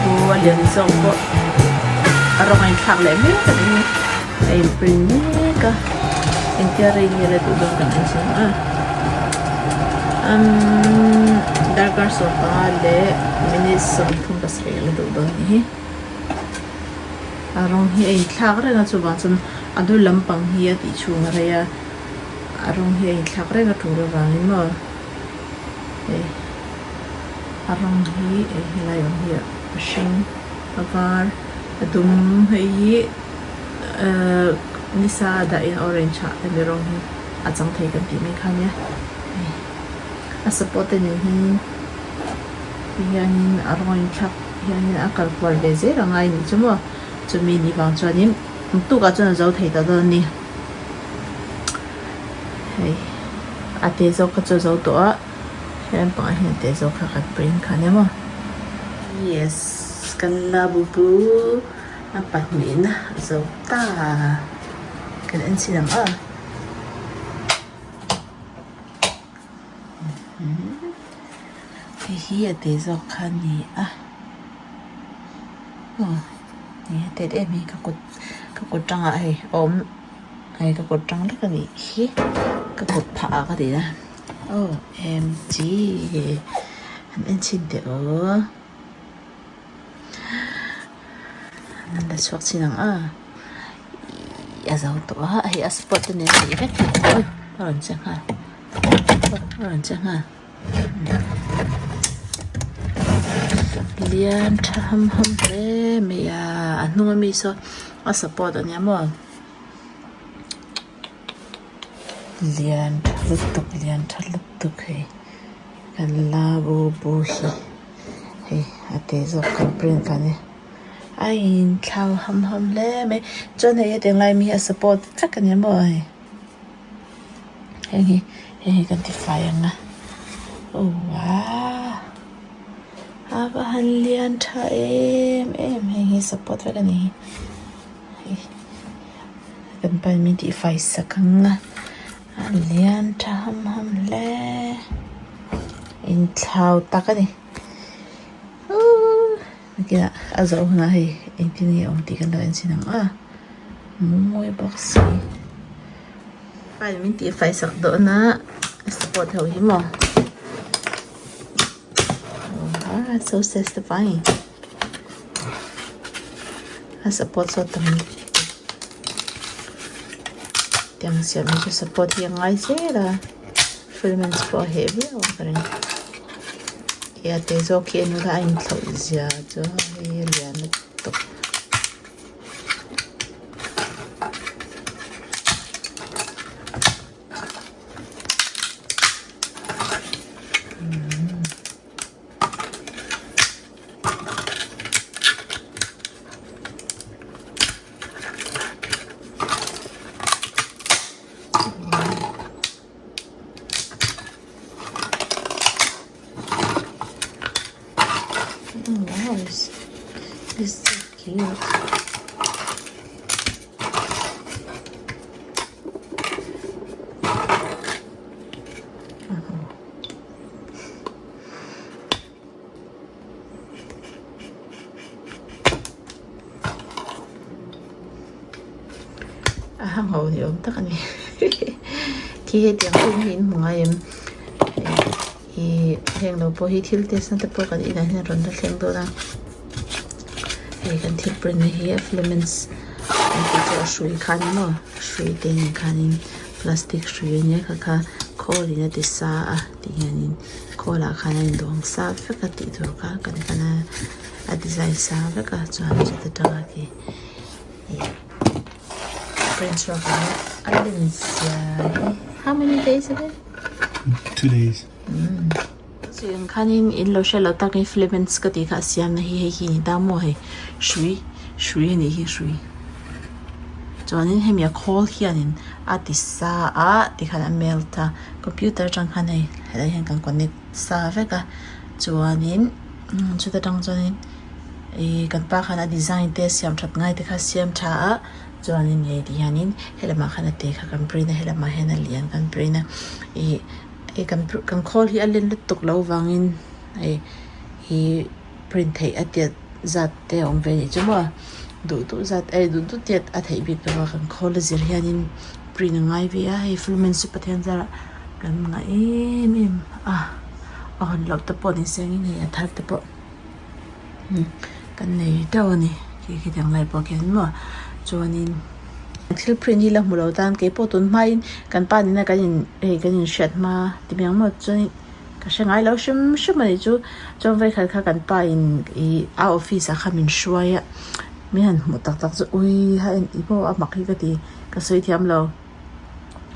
bu a lian zawk pawh a rawng a inthlak leh mek a ni a in print mek a engtia rei nge la duh dawn kan en chiang a umm darkar 15 leh minute 37 a la duh dawn a nih hi a rawng hi a inthlak reng a chuvang chuan a dul lampang hi a tih chhung a rei a a rawng hi a inthlak reng a tul avangin maw hei a rawng hi eng helai awm hi a hring a var a dum hei hi ahh nisa a dahin orange ah hemi rawng hi a chang thei kan tih mai kha ania hei a support te nen hianin tihianin a rawng a inthlak hianin a kal kual ve zel a ngai a nih chu maw chumi ni vang chuanin tukah chuan a zo thei ta dawn a ni. Hei a te zawk kha chu a zo tawh a heng pangah hian a te zawk kha kan print kha ania maw yes kan la bu bu a pahnihna a zo ta kan en chhin ang a hei hi a te zawk kha a ni a aw ni a tet em hi ka kut ka kut tangah hei a awm. Hei ka kut tang lek a nih hi ka kut phah ah ka ti a aw em chi han en chhin teh aw an la chhuak chin ang a ih a zo tawh a hei a spot te nen a nih vek hi awi a rawn che nghal a rawn che nghal lian tha ham ham hle mai a a hnung ami saw a support a nia maw. Lian tha lutuk lian tha lutuk hei kan la bu bu hi hei a te zawk kan print kha ania a inthlau ham ham hle mai chuan hei hetiang lai mi hi a support vek ania maw hei heng hi heng hi kan ti fai ang a aw wow a va han lian tha em em heng hi support vek ani hi. Kan pa in min tih fai sak ang a a lian tha ham ham hle inthlau tak a ni uuh nakinah a zawh hunah hei engtin nge a awm tih kan lo en chhin ang a mawi bawk si pa in min tih fai sak dawn a a support ho hi maw ah so satisfying. A support saw tam tiang siam hi chu support hi a ngai zel a filaments pawh a heh viau ang ka ring he a te zawk hi en ula a inthlauh zia chu hei a lian lutuk. Oh, wow, it's, it's so cute. A hang ho ni awm tak a ni khi hetiang hun hi in hmu ngai em ih heng lo pawh hi thil test na te pawh kan inah hian rawn la thleng dawn a hei kan thil print na hi a filaments an tih chu a hrui kha a ni maw hrui te nen khanin plastic hrui a nia kha kha khawl in a ti sa a tih hianin khawl ah khan a induang sa vek a tih tur kha kan pan a a design sa vek a chuan chuta tanga khi ih print chhuak ang a lem zia hi how many days again 2 days. Chutiang khanin in lo hre lo takin filaments ka tih kha a siam na hi hei hi a ni ta maw hei hrui hrui a nih hi hrui chuanin hemi a khawl hianin a ti sa a tikhan a melt a computer atang khan hei helai hian kan connect sa vek a chuanin chuta tang chuanin ih kan pa khan a design te siam that ngai te kha a siam tha a chuanin hei ti hianin helamah khan a te kha kan print a helamah hian a lian kan print a ih hei kan kan khawl hi a len lutuk loh vangin hei ih print theih a tiat. zat te a awm ve anih chu maw duh duh zat eh duh duh tiat a theih bik lo a kan khawl a zir hianin print a ngai ve a hei filament chu Pathian zarah kan ngah em em a a hawn loh te pawh ni sengin hei a thar te pawh kan nei teuh a ni khi khitiang lai pawh khian maw chuanin thil print hi la hmu lo tan keipawh tun hmain kan pa nena kan in hei kan inhriat hma ti mai ang maw chuanin ka hre ngai lo hrim hrim a nih chu chuan vawikhat kha kan pa in ih a office ah khan min hruai a min han hmuh tak tak chu ui ha en ih pawh a mak hi ka ti ka sawi thiam lo.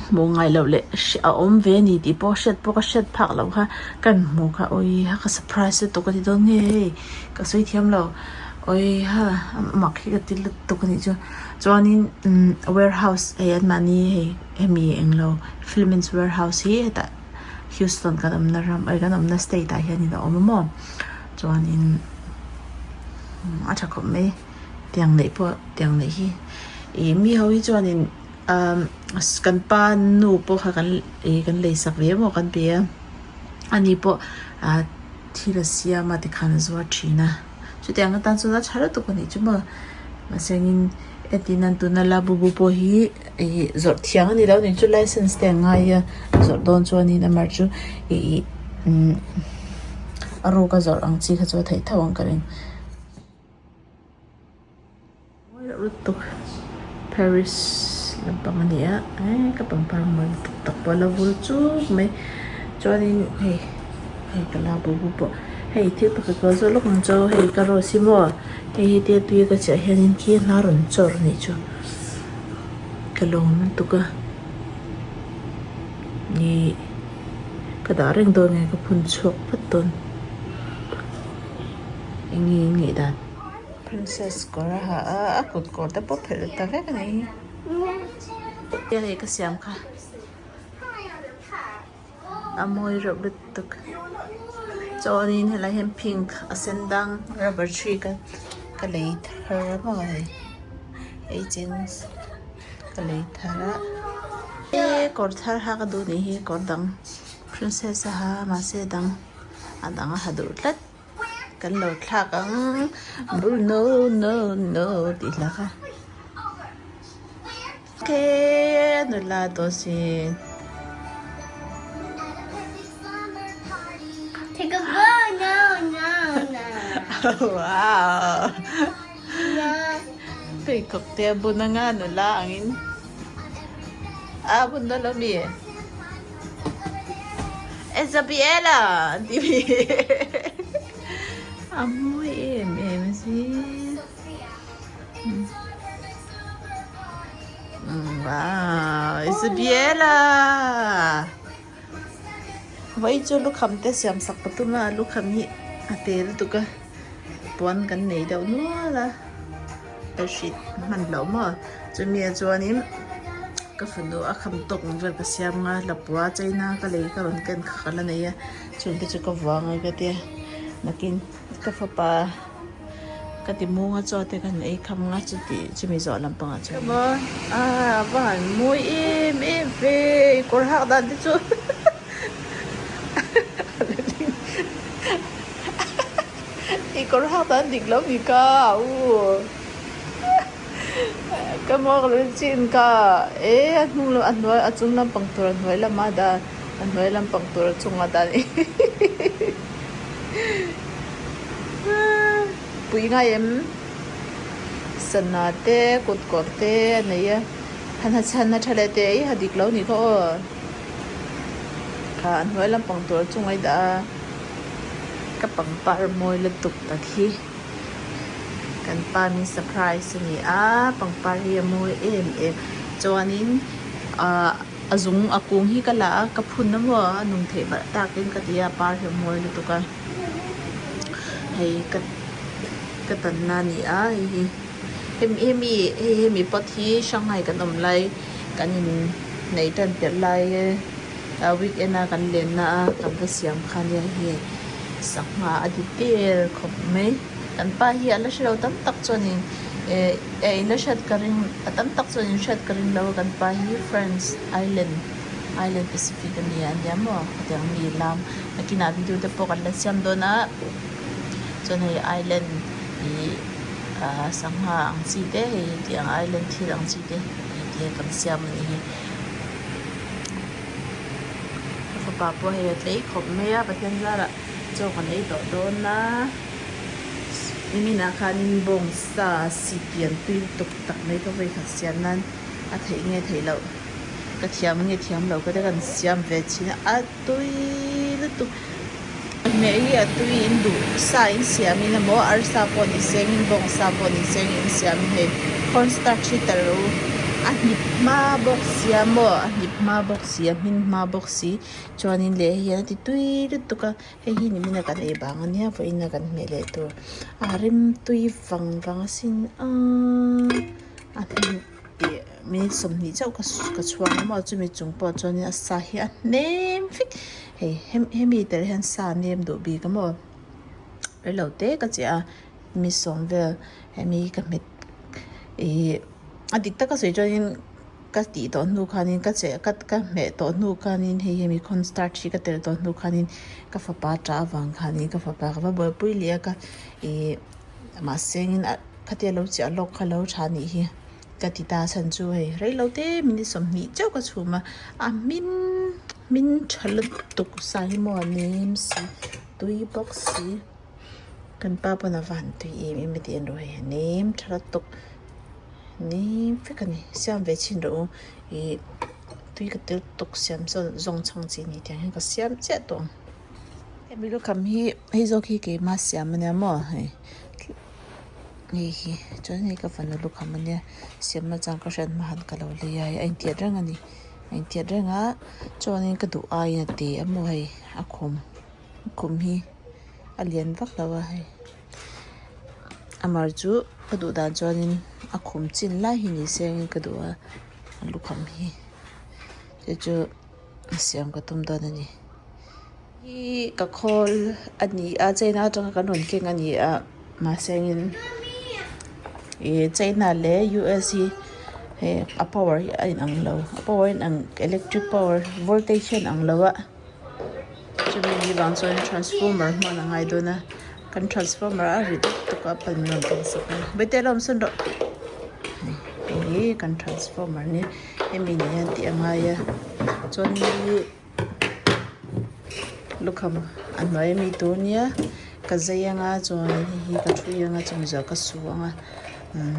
Hmuh ngai loh leh a awm ve a ni tih pawh hriat pawh ka hriat phak loh kha kan hmuh kha awi ha ka surprise lutuk a ti dawn nge hei ka sawi thiam lo awi ha a mak hi ka ti lutuk a nih chu chuanin umm warehouse hei an mahni hei hemi englo filaments warehouse hi hetah Houston kan awmna ram eh kan awmna state ah hianin a awm a maw chuanin a tha khawp mai tiang neih pawh tiang neih hi ih mi ho hi chuanin. Umm kan pa nu pawh kha kan ih kan lei sak ve emaw kan pe a ani pawh ah thil a siam a tikhan a zuar thin a chutiang atan chuan a tha lutuk a nih chu maw mahse angin entir nan tuna la bu bu pawh hi ih zawrh thiang a ni lo nih chu license te a ngai a zawrh dawn chuanin amaherawhchu ih umm a ruk a zawrh ang chi kha chu a theih tho ang ka ring. Mawi loh lutuk Paris lampang a ni a eh ka pangpar mawi lutuk tak pawh a la vul chuk mai chuanin hei hei ka la bu bu pawh hei thil pakhat ka lo zawh lawk ang chu hei ka rose hi maw hei hetia tui ka chiah hianin khi a hna rawn chawr a nih chu ka lawm lutuk a ih ka dah reng dawn nge ka phun chhuak vat dawn eng nge in ngaihdan. Princess kawr a ha a a kut kawr te pawh phelh ta vek a ni hi hei ka siam kha a mawi reuh lutuk chuanin helai hian pink a sen dang rubber tree ka ka lei thar a maw hei hei jeans ka lei thar a he kawr thar ha ka duh nih hi kawr dang princess a ha mahse dang a dang a ha duh tlat. Kan lo thlak ang Bruno no no tih hla kha Okay nula tawh si. Take a go no no no. Wow. Pheikhawk te a bun anga nula angin a bun dawn lo mi. Isabella an ti mi a mawi em em a si wow Isabella vawi chu lukham te siam sak ka tum a lukham hi a te lutuk a puan kan nei deuh nual a ka hrit hman loh maw chumi ah chuanin ka fanu a kham tawk ang vel ka siam anga lapua china ka lei ka rawn ken kha ka la nei a chung te chu ka vuang a ka tia nakin ka fapa ka ti mung a chaw te kan ei kham anga chuti chumi zawh lampangah chuan a va han mawi em em ve kawr hak dan te chu I kawr hak dan dik lo ni ka u ka muak lo chin ka e a hnung lam a hnuai a chung lampang tur a hnuai lama dan a hnuai lampang tur a chunga dan pui ngai em sana te kut kawr te a nei a han ha chhan a tha leh teh i ha dik lo ni kha aw kha a hnuai lampang tur a chunga i dah a. Ka pangpar mawi lutuk tak hi kan pa min surprise a ni a pangpar hi a mawi em em chuanin ahh a zung a kung hi ka la a ka phun a maw a nung theih balh takin ka ti a par hi a mawi lutuk a hei ka ka tanna a ni a hei hi hemi hemi hei hemi pot hi Shanghai kan awm lai kan in nei tan tirh lai a weekend a kan lenna a kan va siam kha nia hei sangha a di der khawp mai kan pa hi a la hre lo tam tak chuanin eh eh in la hriat ka ring a tam tak chuan in hriat ka ring lo a kan pa hi France island island pacific a nia ania maw hetiang mi lam nakinah video te pawh kan la siam dawn a chuan hei island. Ih ah sangha ang chi te hei hetiang island thil ang chi te hei ti hian kan siam a nih hi. Ka fapa pawh hei a tlei khawp mai a Pathian zarah chaw kan ei tawh dawn a niminah khanin bawngsa sipian tui lutuk tak mai ka vawikhat siam nan a theih nge theih loh ka thiam nge thiam loh ka te kan siam ve thin a a tui lutuk hmeh hi a tui in duh sa in siam in emaw arsa pawh ni seng in bawngsa pawh ni seng in siam in hei corn starch hi telh rawh u a hnip hma bawk sia maw a hnip hma bawk si a hmin hma bawk si chuanin leh hei hian a ti tui lutuk a hei hi nimin a kan ei vang ania vawiin a kan hmeh leh tur a rim tui vang vang asin aaa a hnim ih minute sawmhnih chauh ka ka chhuang a maw chumi chung pawh chuanin a sa hi a hnem vek hei hemi tel hian sa a nem duh bik a maw rilo te ka chiah a mi sawm vel hemi ka hmet ih a dik taka sawi chuanin ka tih tawh hnu khanin ka che ka ka hmeh tawh hnu khanin hei hemi corn starch hi ka telh tawh hnu khanin ka fapa tah avang khanin ka fapa ka va buaipui leh a ka ih mahse engin a khatia lo chiah lawk kha lo tha anih hi ka ti ta a chhan chu hei reilo te minute sawmhnih chauh ka chhum a a hmin hmin tha lutuk sa hi maw a nem si tui bawk si kan pa pawn a van tui em em a tih an rawh hei a nem tha lutuk nem vek a ni siam ve chhin rawh u ih tui ka tel tawk siam chuan zawng chhang chi a ni tiang hian ka siam chiah tawh ang. Hemi lukham hi hei zawk hi keima siam ania maw hei hei hi chuan hei ka fanu lukham ania siam nachang ka hriat hma han ka lo lei a hei a intiat reng a ni a intiat reng a chuanin ka duh aiin a te a maw hei a khum a khum hi a lian vak lo a hei amah chu ka duh dan chuanin a khum chin lai hi ni se angin ka duh a lukham hi chu chu siam ka tum dawn a ni. Hi ka khawl a ni a china atanga kan rawn keng a ni a mahse engin ih china leh U_S hi hei a power hi a inang lo a power a inang electric power voltage hi a inang lo a chumi ni vang chuan transformer hman a ngai dawn a kan transformer a rit lutuk a pan rawn ken sak a bete lo awm sawn rawh hei hi kan transformer a nia hemi ni hian tih a ngai a chuan hi. Lukham a hnuai ami tur nia ka zai anga chuan hei hi ka thui anga chumi zawh ka su anga umm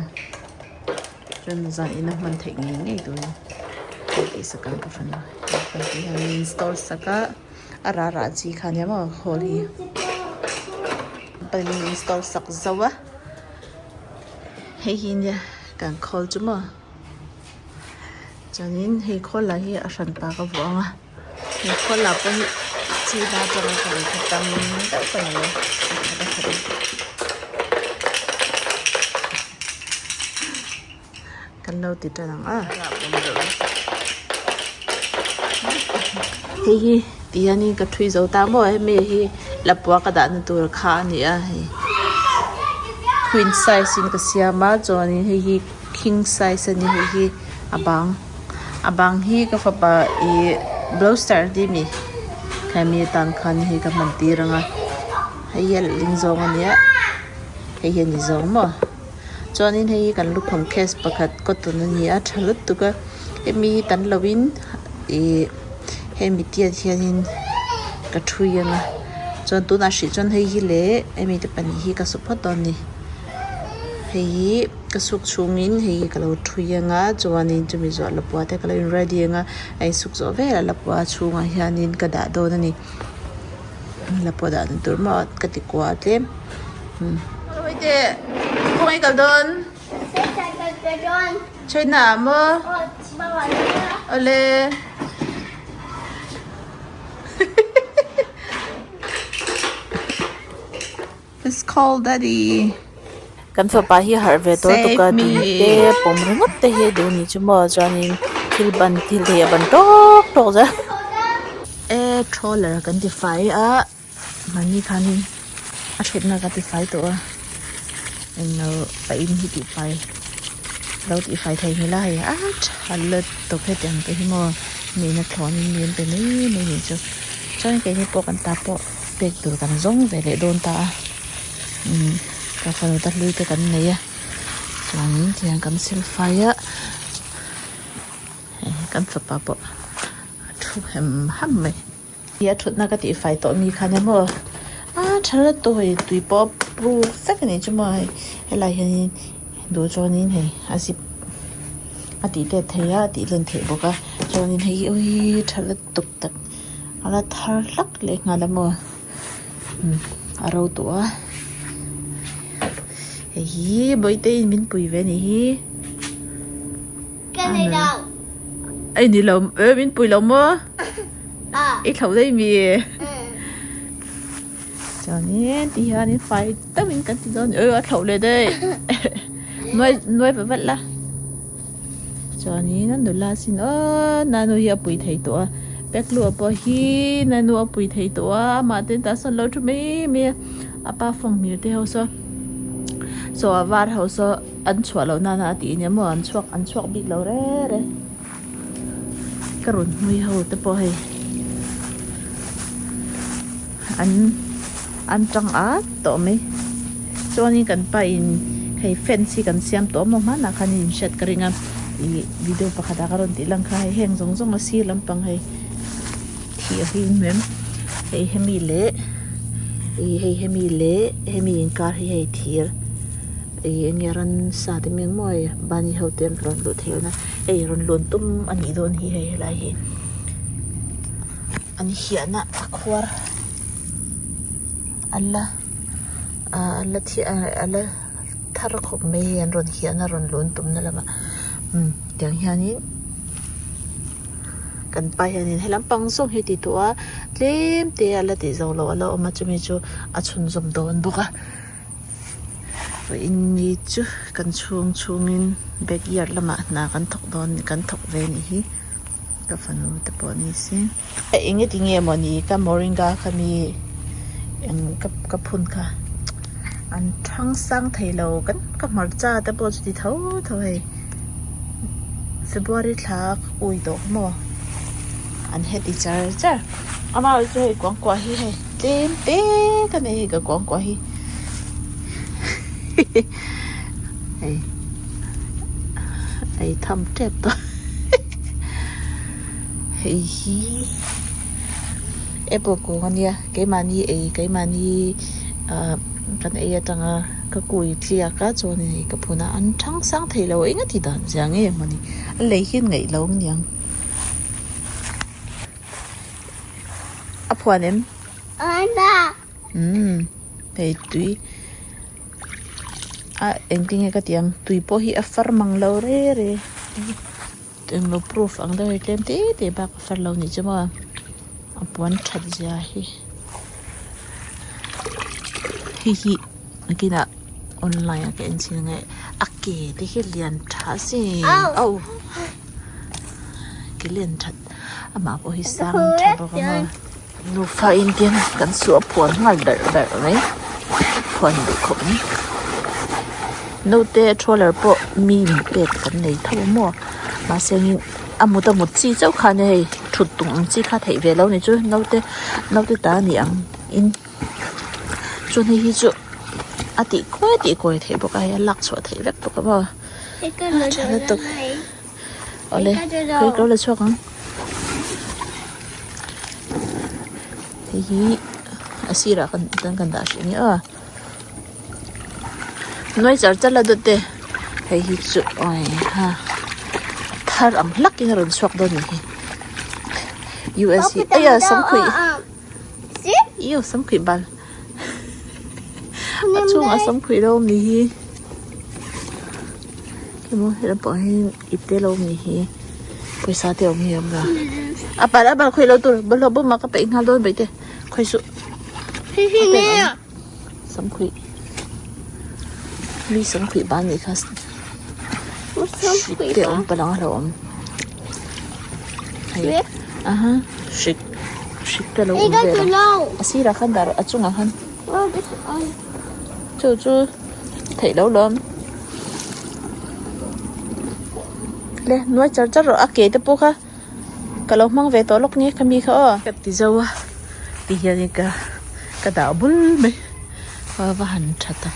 chuan zan ina hman theih ngei ngei turin ka tih sak ang ka fanu hei hian min install sak a a rah rah chi kha nia maw khawl hi min install sak zo a hei hi nia kan khawl chu maw. Chuanin hei khawl lah hi a hran pa ka vuah ang a he khawl lah pawh hi china atanga ka lei kha tam deuh ka nei a a khat a khat kan lo ti tan ang a hei hi ti hianin ka thui zo ta maw hemi hi lapua ka dahna tur kha a ni a hei queen size in ka siam a chuanin hei hi. King size a ni hei hi a bang a bang hi ka fapa ih bolster tih mi hemi atan khan hei ka hman tir ang a hei hi a letling zawng a nia hei hi a ni zawng maw chuanin hei hi kan lukham case pakhat cotton a ni a tha lutuk a hemi hi tan lovin ih hemi tiat hianin ka thui ang a chuan tunah hrih chuan hei hi leh hemi te pahnih hi ka su phawt dawn a ni hei hi. Ka suk chhungin hei hi ka lo thui anga chuanin chumi zawh lapua te ka lo in ready anga a insuk zawh velah lapua chhungah hianin ka dah dawn a ni lapua dahna tur maw ka ti kuah a tlem khawngaih kal dawn china ah maw awle. Let's call daddy. Kan fapa hi harh ve tawh tuk a dum te pawm ringawt te hi a duh anih chu maw chuanin thil ban thil thei a ban tawk tawk zel. E trawler kan ti fai a mahni khanin a thutna ka ti fai tawh a englo a in hi tih fai lo tih fai thei nghilh a hei a tha lutuk hetiang te hi maw nihna thlawnin mi an pe mai mai anih chu chuan keini pawh kan ta pawh. Pek tur kan zawng ve leh dawn ta a umm Ka fanu te hlui te kan nei a chuanin tihian kan silfai a hei kan fapa pawh a thu hem ham mai. Hi a thutna ka tihfai tawh mi khan emaw a tha lutuk hei tui pawh a proof vek a nih chu maw hei helai hianin duh chuanin hei a zip a tih tet thei a a tih len theih bawk a chuanin hei hi awii tha lutuk tak a la thar hlak leh nghal a maw a ro tawh a hei hi bawihte in min pui ve a nih hi. Ei ni lo e min pui lo maw i thlo daih mi chuanin ti hianin fai deuhin kan ti dawn a thlo leh daih nuai nuai vat vat la chuanin a nula sin aw nanu hi a pui thei tawh a pekhlûa pawh hi nanu a pui thei tawh a amah te tah sawn lo thu mai mai a a pa fanghmir te ho saw saw a var ho saw. An chhuah loh nana a tih nia maw an chhuak an chhuak bik lo re re ka rawn hmui ho te pawh hei an an tang at tawh mai chuanin kan pa in hei fence hi kan siam tawh maw hmanah khan in hriat ka ring a ih video pakhatah ka rawn tih lang kha hei heng zawng zawng a sir lampang hei thih a hi in hei hemi leh ih hei hemi leh hemi inkar hi hei thir. Ih enge ransa te meng maw hei bunny ho te an rawn luh theih awm a hei rawn lawn tum a nih dawn hi hei helai hi an hiahna a khuar an la ah an la thiah a la thar khawp mai hei an rawn hiahna rawn lawn tumna lamah umm tiang hianin kan pa hianin helam pang zawng hi a ti tawh a tlem te a la tih zo loh a la awm a chumi chu a chhunzawm dawn bawk a. Vawiin ni chu kan chhung chhungin backyard lamah hna kan thawk dawn kan thawk ve anih hi ka fanu te pawh ni se. Eng eti nge mawni ka moringa kha mi eng ka ka phun kha an thang sang thei lo kan ka hmarcha te pawh chuti tho tho hei February thla ka ui tawh kha maw an heti char char amah chu hei kuangkuah hi hei. Tlem te ka nei hei ka kuangkuah hi hei ei tham tep tawh hei hi apple kung ania keimahni ei keimahni ah kan ei atanga ka kui tliak a chuan hei ka phun a an thang sang thei lo eng a ti dan zia nge mawni a lei hian ngaih lo aniang. A phuan em? Umm hei tui a engtin nge ka tih ang tui pawh hi a far mang lo re re englo proof ang deuh hei tlem te te bak a far lo nih chu maw a puan that zia hi hei hi nakinah online a ka en chhin ange a ke te hi lian tha sin oh ke lian that. Amah pawh hi sang tha bawk a maw nufa in tin kan suah phuan nghal berh berh mai phuan duh khawp mai naute troller pawh mi in pek kan nei tho a maw mahse in a mut a mut chi chauh kha ania hei thut tum ang chi kha theih ve lo ni chu naute naute ta a ni ang in chuan hei hi chu a tih kuai tih kuai theih bawk a hei a lak chhuah theih vek bawk a maw a tha lutuk. Awle khawi ka la chhuak ang hei hi a sirah kan tan kan dah hrih nia aw nuai char char la dawt te hei hi chu awi ha thar ang hlak in a rawn chhuak dawn a ni hi U S hi eia samkhuih iu samkhuih bal a chhungah samkhuih lo awm ni hi. Emaw helam pawh hian ipte lo awm ni hi pawisa te awm hi awm la a pal a bal khawi lo tur bawlhhlawh bawm ah ka peih nghal dawn baihte khawi suh a pen ang samkhuih mi samkhuih ban nih kha hrik te awm palang a hlauhawm hei aha hrik hrik te lo awm vel a a sirah khan dah rawh a chungah khan chu chu. Theih lo lawm. Le nuai char char rawh a ke te pawh kha ka lo hmang ve tawh lawk nge kha mi kha aw. Ka ti zo a ti hianin ka ka dah bul mai a va han tha tak.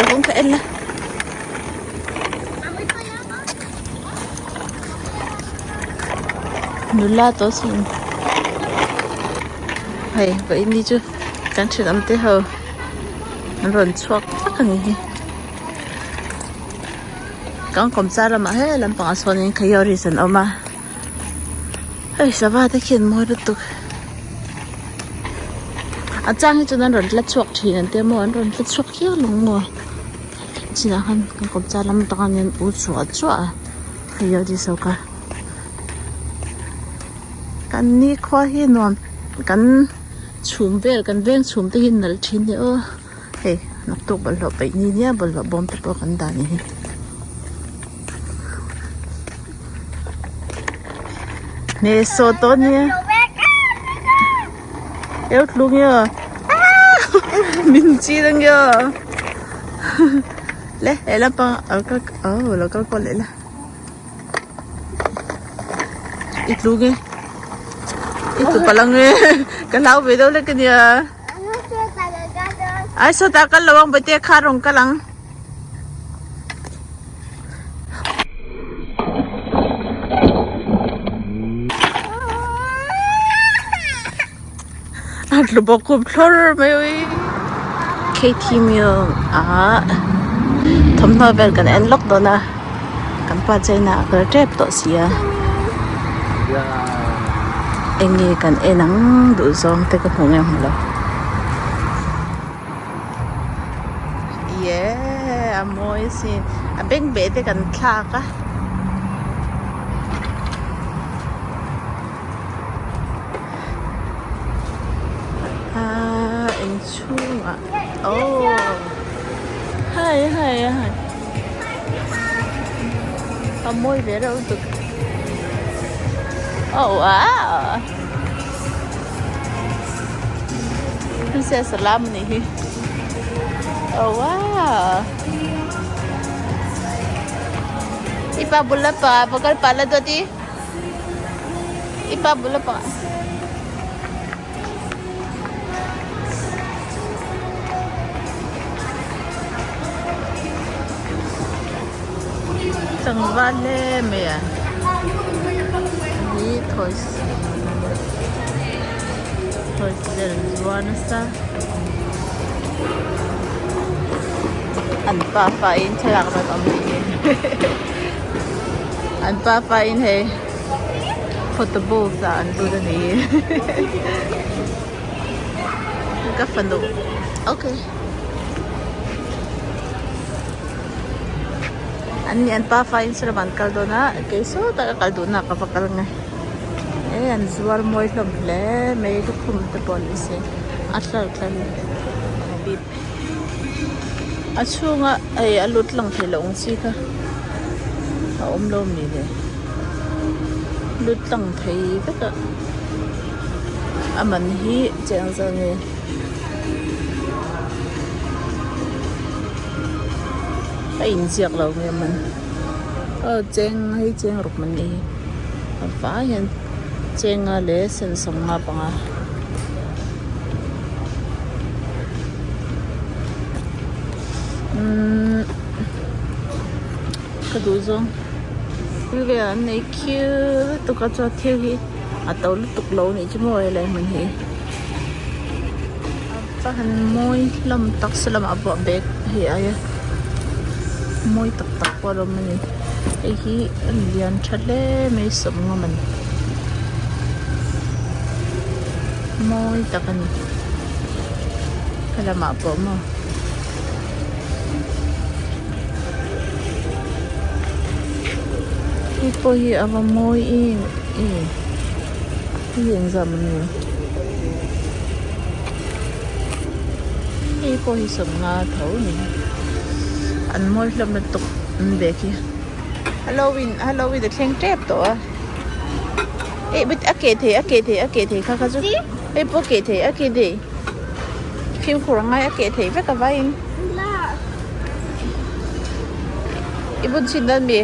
Kalkawng kha en la. Nula tawh sin. Hei vawiin ni chu kan thenawm te ho an rawn chhuak vak a ni hi. Kan kawmchar lamah he lampangah sawnin coyotes an awm a. Hei sava te khi an mawi lutuk a chang hi chuan an rawn tla chhuak thin an tia maw an rawn tla chhuak hial ang maw chinah khan kan kawmchar lam atang hian an u chhuah chhuah a hei a ti sawk a kan nikhua hi nuam kan chhum vel kan veng chhum te hi nalh thin nia aw hei naktuk bawlhhlawh peih ni nia bawlhhlawh bawm te pawh kan dah ni hi. Nge saw tawh nia eu tlung yo min chi dang yo le he lampang a kal oh lo kal kual leh la i tlung e i tlu palh ang e ka hlau ve deuh lek ania ai sawtah kal lo ang bawihte kha rawn kal ang. A tlu bawk khup thlawr mai ui ktmil ah thawmhnaw vel kan en lawk dawn a kan pa china a kal tep tawh si a eng nge kan en ang duh zawng te ka hmu nge hmu lo. Yeah, a mawi asin. A bengbeh te kan thlak a. Ah, inchhungah. Oh. Hi, hi, hi. A mawi ve reuh lutuk. Oh, wow. Princess lam a nih hi oh wow i pa bul lapa va kal pah la dawt i i pa bul lapa tlangval hle mai a hi toys toys vel an zuar nasa an pafa in thlalak rawn awm ni hi an pafa in hei photo booth ah an lut a ni hi ka fanu okay. An ni an pafa in saw an kal dawn a kei sawtah ka kal duhna ah ka va kal nge e an zuar mawi hlawm hle mai lukhum te pawh ni se a tlar tlar in a chhunga hei a lut lang thei loh ang chi kha a awm lo mi le lut lang thei vek a a man hi cheng zawk nge. A inziak lo nge man aw cheng hei cheng ruk man ni hi a vai hian chenga leh sen sawmnga panga umm ka duh zawng thil vel an nei khiu lutuk a chuan thil hi a to lutuk lo anih chu maw helai hmun hi. A han mawi hlawm tak se lamah pawh bag hei aia mawi tak tak pawh a lo awm a ni hei hi a lian tha hle mai sawmnga man mawi tak a ni helamah pawh maw. Hei pawh hi a va mawi em em hei hi engzah maw ni. Hei pawh hi sawmnga tho a ni an mawi hlawm lutuk an bag hi halloween halloween a thleng tep tawh a eh a keh thei a keh thei a keh thei kha kha chu hei pawh a keh thei a keh thei fimkhur a ngai a keh thei vek a vaiin i bun chhin dawn mi.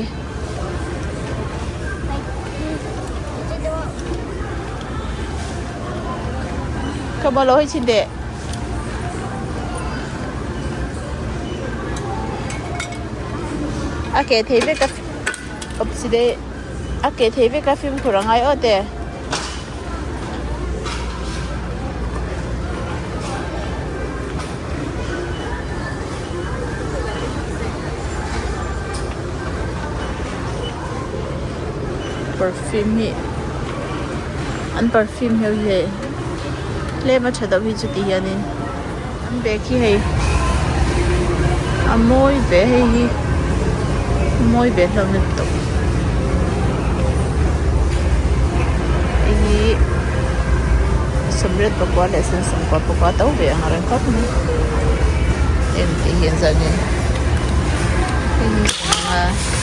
Ka maw lo hi chhin teh. A keh thei vek a awp si dei a keh thei vek a fimkhur a ngai awt e. Perfume hi an perfume ho hi hei tlem a tha deuh hi chuti hianin an bag hi hei a mawi ve hei hi mawi ve hlawm lutuk hei hi sawmriat pakua leh sawmsawmkua pakua to ve ang reng khawp mai eng tih hi an zah nen hei hi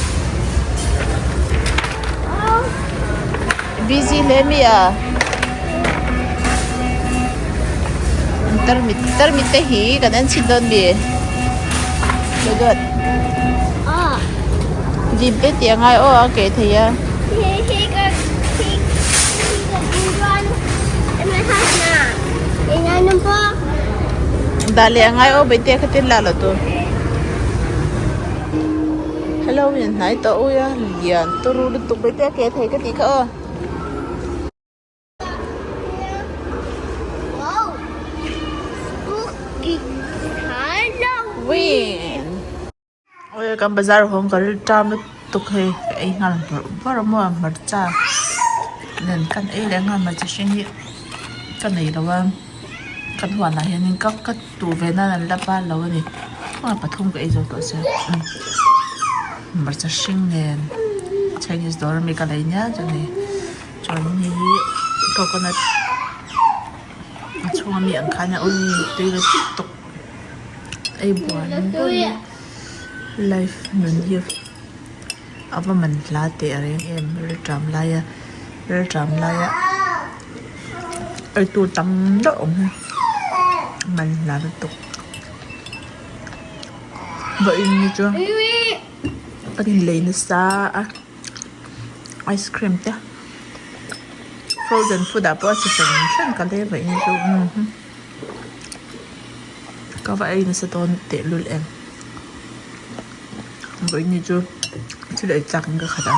Busy hle mi a tarmit tarmit te hi kan en chhin dawn mi Dawt dim te tih a ngai aw a keh thei a. Dah leh a ngai aw Bawitea khatin lak loh tur. Hello in hnai tawh ui a lian turu lutuk mai te a ke thei ka tih kha aw. Win oi kan bazar hawng ka ril ṭam lutuk hei ka ei nghal bawrh bawrh a maw hmarcha nen kan ei leh nghal hmarcha hring hi ka nei lo a. Kan huanah hianin ka ka tuh ve nan an la pal lo a ni a pathum ka ei zo tawh sia hmarcha hring nen chinese dawr ami ka lei nia chuan hei chuan hei hi coconut a chhunga mi ang khan a ui tui lutuk ei buan buan life nun hi a va man hla teh a reng em rilṭam laia rilṭam laia. Eitur tam deuh awm hi man hla lutuk vawiin hi chu kan inlei nasa a ice cream te frozen food ah pawh a chi hran hran ka lei vawiin hi chu ka va ei nasa dawn tehlul em vawiin hi chu thil ei chak in ka khat a.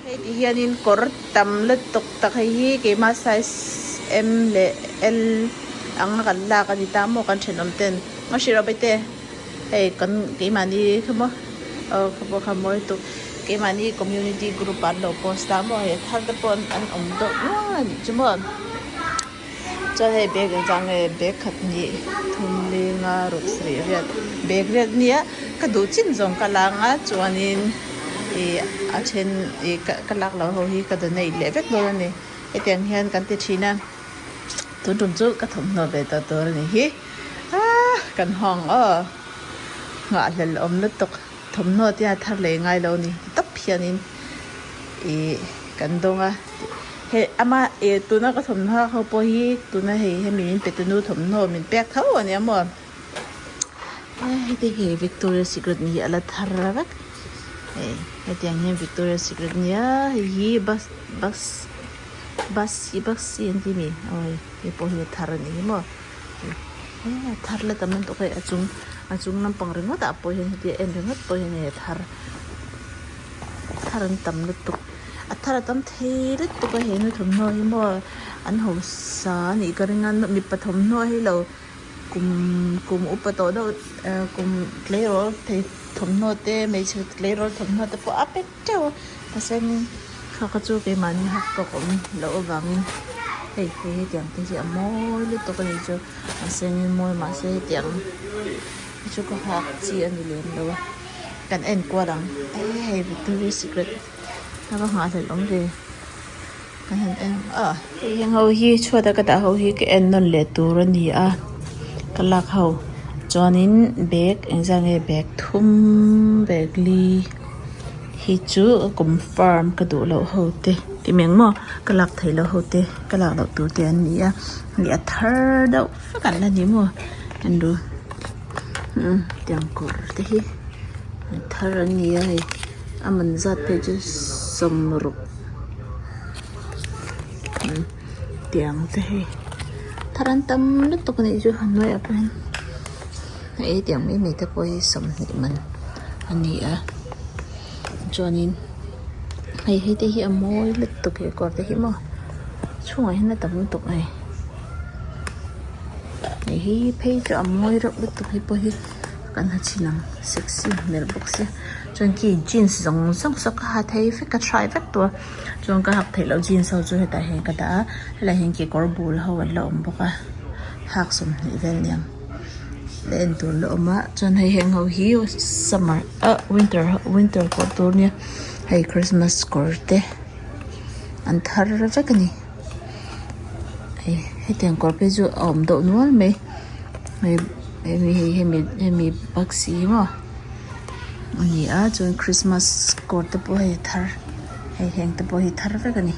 Hei ti hianin kawr tam lutuk tak hei hi keimah size M leh L anga kan lak a ni ta maw kan thenawm ten a hrilh rawh baite hei kan keimahni kha maw aw kha pawh kha mawi lutuk keimahni community group ah an lo post ta maw hei a thar te pawh an awm deuh nual a nih chu maw. Chuan hei bag engzah nge bag khat hnih thum li nga ruk sarih riat bag riat nia ka duh chin zawng ka la ang a chuanin ih a then ih ka lak loh ho hi ka donate leh vek dawn a ni hetiang hian kan ti thin a tun tum chu ka thawmhnaw ve ta tur a ni hi ah kan hawng aw nghahhlelh awm lutuk thawmhnaw te a thar leh ngai lo a ni ti tawp hianin ih kan dawng a. Hei ama ih tuna ka thawmhnaw ho pawh hi tuna hei hemi min pe tunu thawmhnaw min pek tho a nia maw heti hi Victoria Secret ni hi a la thar vek hei hetiang hian Victoria Secret nia hei hi bus bus bus bus an ti mi aw hei pawh hi a thar a ni hi maw a thar la tam lutuk hei a chung a chung lampang ringawt ah pawh hian hetia en ringawt pawh hian hei a thar thar an tam lutuk. A thar a tam thei lutuk a henu thawmhnaw hi maw an hausa a nih ka ring a mipa thawmhnaw hi lo kum kum upa tawh deuh eh kum tleirawl thei thawmhnaw te hmeichhe tleirawl thawmhnaw te pawh a pe teuh a mahse kha kha chu keimahni hak tawk awm loh avangin hei hei hetiang te hi a mawi lutuk a ni chu mahse mawi mahse hetiang hi chu ka hak chi a ni lem lo a kan en kual ang hei Victoria Secret. A va nghahhlelh awm ve ka han en a hei heng ho hi chhuat a ka dah ho hi ka en nawn leh tur a ni a ka lak ho chuanin bag engzah nge bag thum bag li hi chu a confirm ka duh loh ho te ti mai ang maw ka lak theih loh ho te ka lak loh tur te an ni a hei a thar deuh vek an la ni maw en ru tiang kawr te hi a thar an ni a hei. A man zat phei chu sawmruk tiang te hei thar an tam lutuk a nih chu a hnuaiah pawh hian hei tiang mai mai te pawh hi 20 man a ni a chuanin hei hei te hi a mawi lutuk he kawr te hi maw chhungah hian a tam lutuk a ni hei hi phei chu a mawi reuh lutuk hei pawh hi. Kan ha chhin ang sexy hmel bawk sia chuan khi jeans zawng zawng saw ka ha thei vek ka try vek tawh a chuan ka hak theih loh jeans ho chu hetah hian ka dah a helaiah hian kekawr bul ho an la awm bawk a hak 20 vel aniang la en tur la awm a chuan hei heng ho hi summer ah winter winter kawr tur ania hei christmas kawr te an thar vek a ni hei hetiang kawr phei chu a awm deuh nual mai hei. Hemi hei hemi hemi box hi maw a ni a chuan christmas kawr te pawh hei a thar hei heng te pawh hi thar vek a ni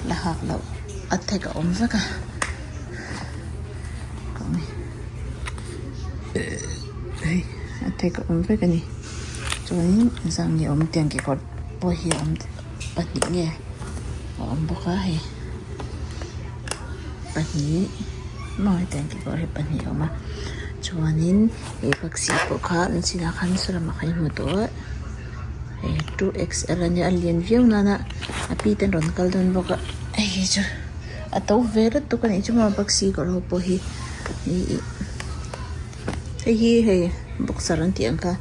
la hak loh a tag a awm vek a hei a tag a awm vek a ni chuanin zang ni awm tiang kekawr pawh hi a awm pahnih nge a awm bawk a hei. Pahnih maw hetiang kekawr hi pahnih a awm a chuanin he taxi pawh kha an chinah khan saw lamah khan i hmu tawh a hei 2XL ania a lian viau nana a pi te an rawn kal dawn bawk a hei hi chu a to ve lutuk a nih chu maw taxi kawr ho pawh hi ihh hei hi hei boxer an tih ang kha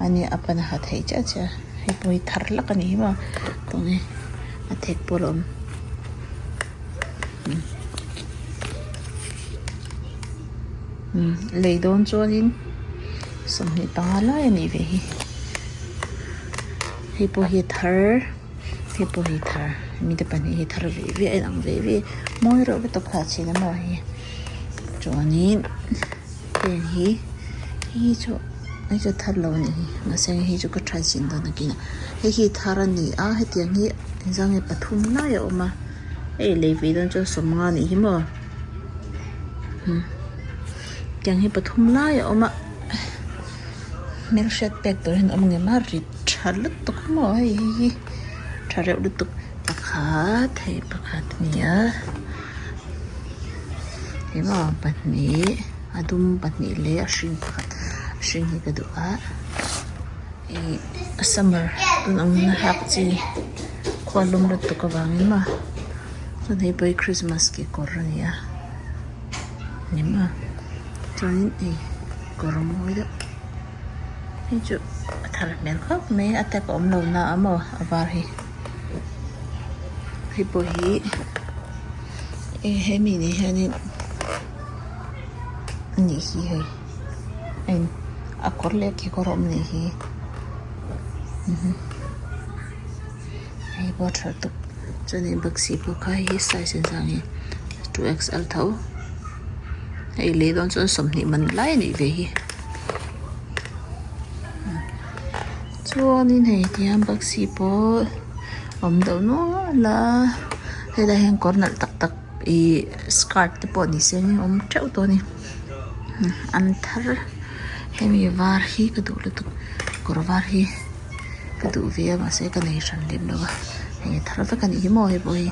ania a pan a ha thei chiah chiah a hei pawh hi thar hlak a ni hi maw tunge a thek pawh a la awm. Lei dawn chuanin 25 lai a nih ve hi hei pawh hi a thar hei pawh hi thar mite pahnih hi thar ve ve a inang ve ve mawi reuh lutuk kha a chhin a maw hei chuanin heng hi hei chu hei chu a thar lo a nih hi mahse hei chu ka try chin dawn a kinah hei hi thar a ni a hetiang hi engzah nge pathum lai a awm a. Hei lei ve dawn chuan 50 anih hi maw tiang hi pathum lai a awm a hmelhriat pek tur hian a awm ngem a rit tha lutuk maw hei hei hi tha reuh lutuk pakhat hei pakhat a ni a hei maw pahnih a dum pahnih leh a hring pakhat a hring hi ka duh a. Ih summer tun ang na hak chi khua lum lutuk avangin maw chuan hei pawh hi christmas kekawr a ni a ni maw chuanin hei kawr mawi deuh hei chu a thar hmel khawp mai a tag a awm lo na a maw a var hi hei pawh hi. Hemi ni hianin a nih hi hei a in a kawr leh kekawr a awm a nih hi hei pawh a tha lutuk chuanin bakcheh pawh kha hei hi size engzah nge 2XL tho hei lei dawn chuan 20 man lai a nih ve hi chuanin hei tihian bakcheh pawh awm deuh nual a helai hian kawr nalh tak tak ihh skirt te pawh ni se awm teuh tawh a ni an thar hemi var hi ka duh lutuk kawr var hi ka duh ve a mahse ka nei hran lem lo a hei a thar vek a nih hi maw hei pawh hi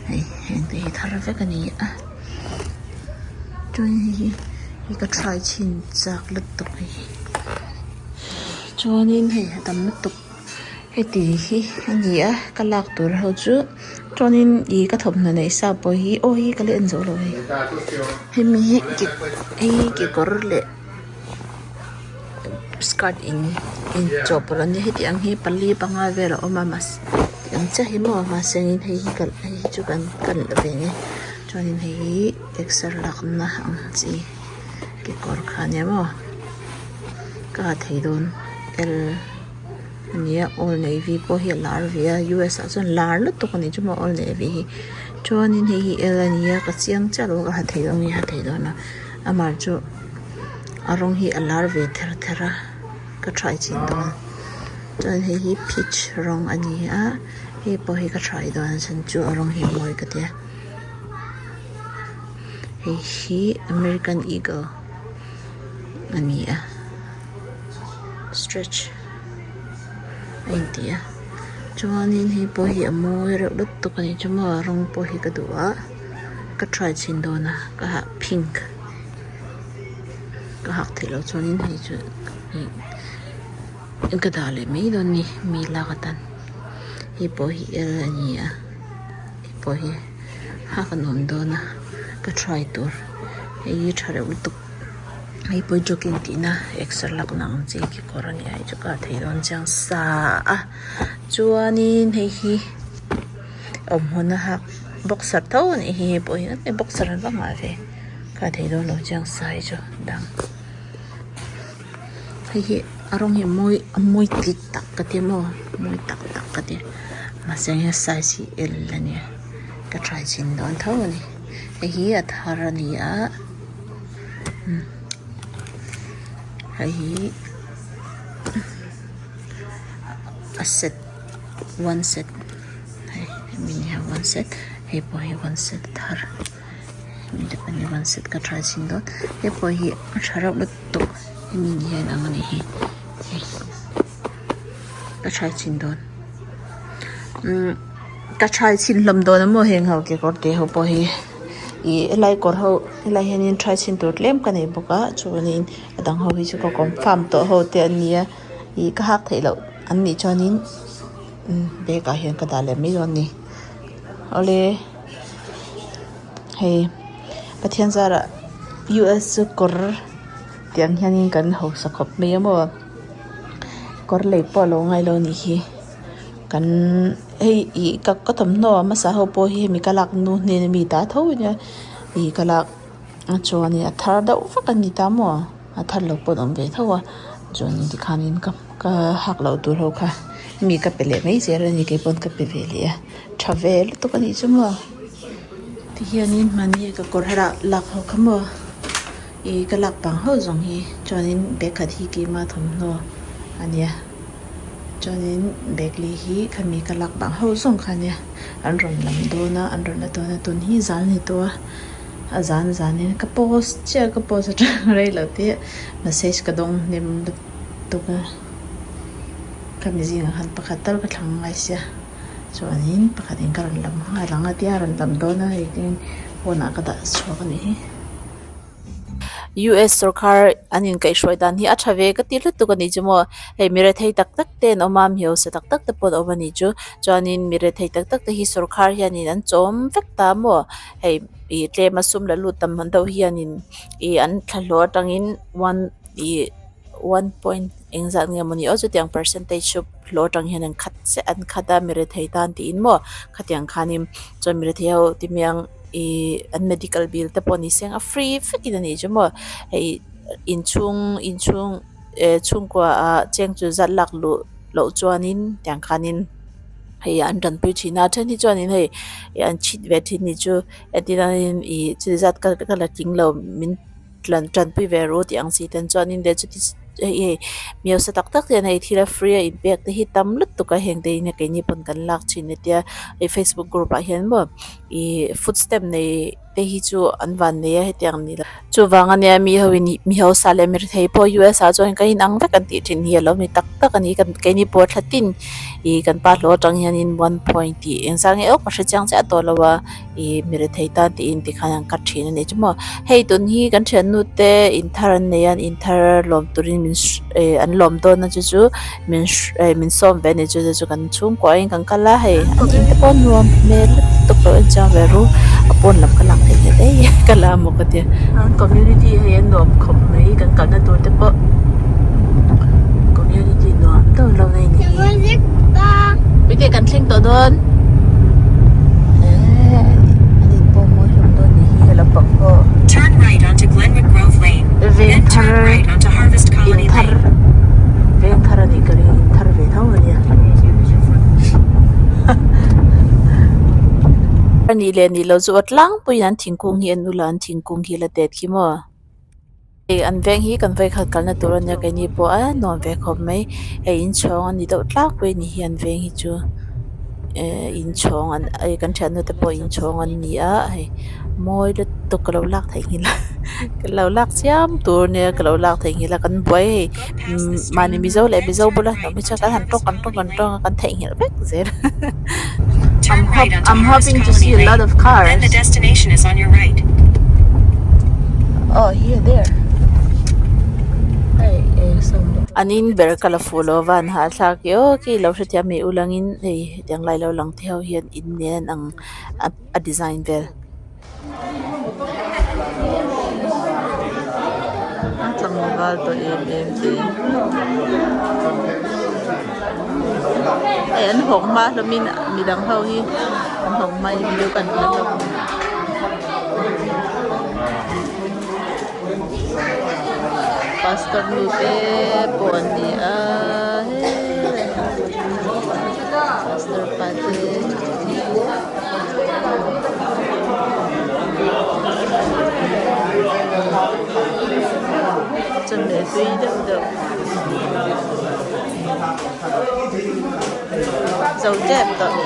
hei heng te hi thar vek a ni a chuan hei hi hei ka try chhin chak lutuk hei hi chuanin hei a tam lutuk. Heti hi a ni a ka lak tur ho chu chuanin ih ka thawmhnaw neih sa pawh hi aw hi ka la en zo lo hei hemi hi hei hi kekawr leh skirt in inchawhpawlh a nia heti ang hi pali panga vel a awm a mahse ti ang chiah hi maw mahse hei hi hei hi chu kan kan la ve ang e chuanin hei hi exer lakna ang chi kekawr kha a nia maw ka ha thei dawn L. Ania Old Navy pawh hi a lar ve a U_S ah chuan lar lutuk a ni chu maw Old Navy hi chuanin hei hi L a ni a ka chiang chiah lo a ka ha thei dawn nge ha thei dawn lo amah chu a rawng hi a lar ve ther ther a ka try chin dawn chuan hei hi peach rawng a ni a hei pawh hi ka try dawn a chhan chu a rawng hi a mawi ka tia hei hi American Eagle a ni a. Stretch a inti a chuanin hei pawh hi a mawi reuh lutuk a ni chu maw a rawng pawh hi ka duh a ka try chhin dawn a ka hah pink ka hak theih loh chuanin hei chu ih ka dah leh mai dawn a ni mi lak atan hei pawh hi L a ni a hei pawh hi hak a nuam dawn a ka try tur hei hi tha reuh lutuk. Hei pawh jogging tihna exer lakna ang chi kekawr a ni a hei chu ka thei dawn chiang sa a chuanin hei hi awmhmun a hak boxer tho a nih hi hei pawh hi boxer an va nghah ve ka thei dawn lo chiang sa hi chu dang hei hi a rawng hi a mawi a mawi tlik tak ka ti maw mawi tak tak ka ti mahse hei size hi L a nia ka try chhin dawn tho a ni hei hi a thar a ni a. Hei hi a set one set hei hemi ni a one set hei pawh hi one set thar hemi te pawh hi one set ka try chhin dawn hei pawh hi a tha reuh lutuk hemi ni hian ang a nih hi hei ka try chhin dawn umm ka try chhin hlawm dawn a maw heng ho kekawr te ho pawh hi. Ih helai kawr ho helai hianin try chhin tur tlem ka nei bawk a chuanin a dang ho hi chu ka confirm tawh ho te an nia ih ka hak theih loh an nih chuanin bag ah hian ka dah leh mai dawn a ni awle hei Pathian zarah U_S chu kawr tiang hianin kan hausa khawp mai a maw kawr lei pawh a lo ngai lo a nih hi. Kan hei ih ka ka thawmhnaw hmasa ho pawh hi hemi ka lak nu hnen ami ta tho ania ih ka lak chuanin a thar deuh vek a ni ta maw a thar loh pawh an awm ve tho a chuanin tikhanin ka ka hak loh tur ho kha mi ka pe leh mai zel a ni keipawn ka pe ve leh a tha ve lutuk a nih chu maw tihianin mahni ka kawr harah lak ho kha maw ih ka lak pang ho zawng hi chuanin bag khat hi keima thawmhnaw a nia. Chuanin bag lei hi khami ka lak bang ho zawng kha ania an rawn lam dawn a an rawn la dawn a tun hi zan a ni tawh a a zan zanin ka post chiah ka post atang rei lo te message ka dawng hnem lutuk a khami zingah khan pakhat tal ka thlang ngai sia chuanin pakhatin ka rawn lam nghal ang a tia a rawn lam dawn a hei tin pawnah ka dah chhuak a nih hi. U_S sawrkhar an inkaihhruai dan hi a tha ve ka ti lutuk a nih chu maw hei mi rethei tak tak te an awm a mi hausa tak tak te pawh an awm a nih chu chuanin mi rethei tak tak te hi sawrkhar hianin an chawm vek ta maw hei ih tlem a sum la lut tam deuh hianin ih an thla hlawh atangin one ih. One point eng zat nge mawni aw chutiang percentage chu hlawh atang hian an khat chiah an khat a mi rethei tan tiin maw khatiang khanin chuan mi rethei ho ti mai ang ihh an medical bill te pawh ni se a free vekin a nih chu maw hei inchhung inchhung eh chhungkua ah cheng chu zat lak luh loh chuanin tiang khanin hei an tanpui thin a a then hi chuanin hei an chhit ve thin nih chu entir nan ih chuti zat ka ka la tling lo min. tlan tanpui ve ru tih ang chi ten chuanin leh chuti hei hei mi hausa tak tak te hian hei thil a free a inpek te hi tam lutuk a heng te hi keini pawn kan lak thin a tia hei facebook group ah hian maw ih food stamp nei te hi chu an van nei a hetiang ni lo chuvang ania mi ho in mi hausa leh mi rethei pawh U S ah chuan kan inang vek an tih thin hi alo ni tak tak a ni kan keini pawh thla tin ih kan pa hlawh atang hianin one point tih engzah nge awk ka hre chiang chiah tawh lo a. Ih mi rethei tan tiin tikhan an cut thin a ni chu maw hei tun hi kan thiannu te in thar an nei a in thar lawm turin min eh an lawm dawn a chu chu min eh min sawm ve a ni chu chu kan chhungkua in kan kal a hei an in te pawh nuam hmel lutuk lo en chiang ve ru a pawn lam ka lang thei hle daih ka la maw ka tia community hei a nuam khawp mai kan kalna tur te pawh community nuam deuh lo nei ni hi puite kan thleng tawh dawn. Veng thar a nih ka ring in thar ve tho a nia a nih leh nih loh chu aw tlangpuiin an thingkung hi an ula an thingkung hi la tet khi maw. Hei an veng hi kan vawikhat kalna tur ania keini pawh a nuam ve khawp mai hei inchhawng a ni deuh tlangpui a ni hi an veng hi chu ehh inchhawng an hei kan thiannu te pawh inchhawng an ni a hei mawi lutuk ka lo lak theihnghilh a ka lo lak chiam tur ania ka lo lak theihnghilh a kan buai hei mahni mizo leh mizo bula hnawm hi chuan kan han tawng kan tawng kan tawng a kan theihnghilh vek zel I'm hop I'm hoping to see a lot of cars oh here there hei an in ber ka la fuh lo van hahthlak i aw khi lo hrethiam mai ulangin hei hetiang lai lo lang te ho hian in nen ang a design vel. A tlangval tawh em em te hei an hawng hma hlawmin midang ho hi an hawng hma in video kan la hlawm pastor nu te pawh an ni a hee pastor pa te. Chawhmeh tui deuh deuh zo tep tawh.